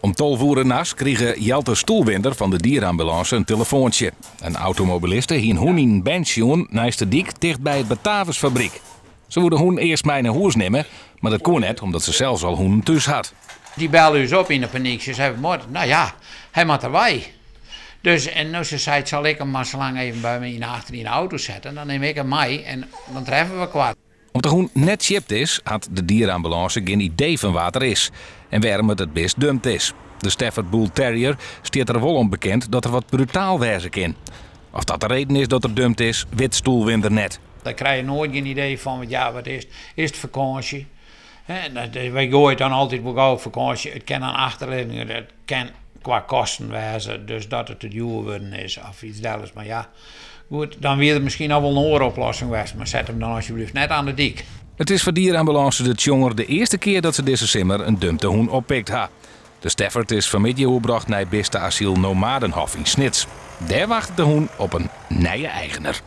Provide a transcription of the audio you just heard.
Om 12 oere nachts krige Jelte Stoelwinder fan de diereambulânse in telefoantsje. In automobiliste hie in hûn yn in bench sjoen neist de dyk ticht by it Batavusfabryk. Se woe de hûn earst mei nei hûs nimme, mar dat koe net omdat se sels al hûnen thús hat. Dy belle ús op yn de panyk. Se sei, nou ja, hy moat derwei. Dus, en no se seit, sal ik him mar salang even by my yn achter yn de auto sette, dan nim ik him mei en dan treffe we elkoar. Om't de hûn net chipt is, hat de diereambulânse gjin idee fan wa't er is en wêrom it it bist dumpt is. De Stafford Bull Terrier stiet der wol om bekend dat er wat brutaal wêze kin. Oft dat de reden is dat er dumpt is, wit Stoelwinder net. Dêr krije je noait gjin idee fan, want ja, wat is it? Is it fakânsje? Wy goaie it dan altyd wol gau op fakânsje. It kin dan achterlizzen, it kin kwa kosten wêze, dus dat it te djoer wurden is of iets dergelijks. Mar ja, goed, dan wie der miskien noch wol in oare oplossing west, mar set him dan alsjeblieft net oan de dyk. It is foar diereambulânse De Tsjonger de earste kear dat se dizze simmer in dumpte hûn oppikt ha. De Stafford is fanmiddei oerbrocht nei biste-asyl Nomadenhof yn Snits. Dêr wachtet de hûn op in nije eigener.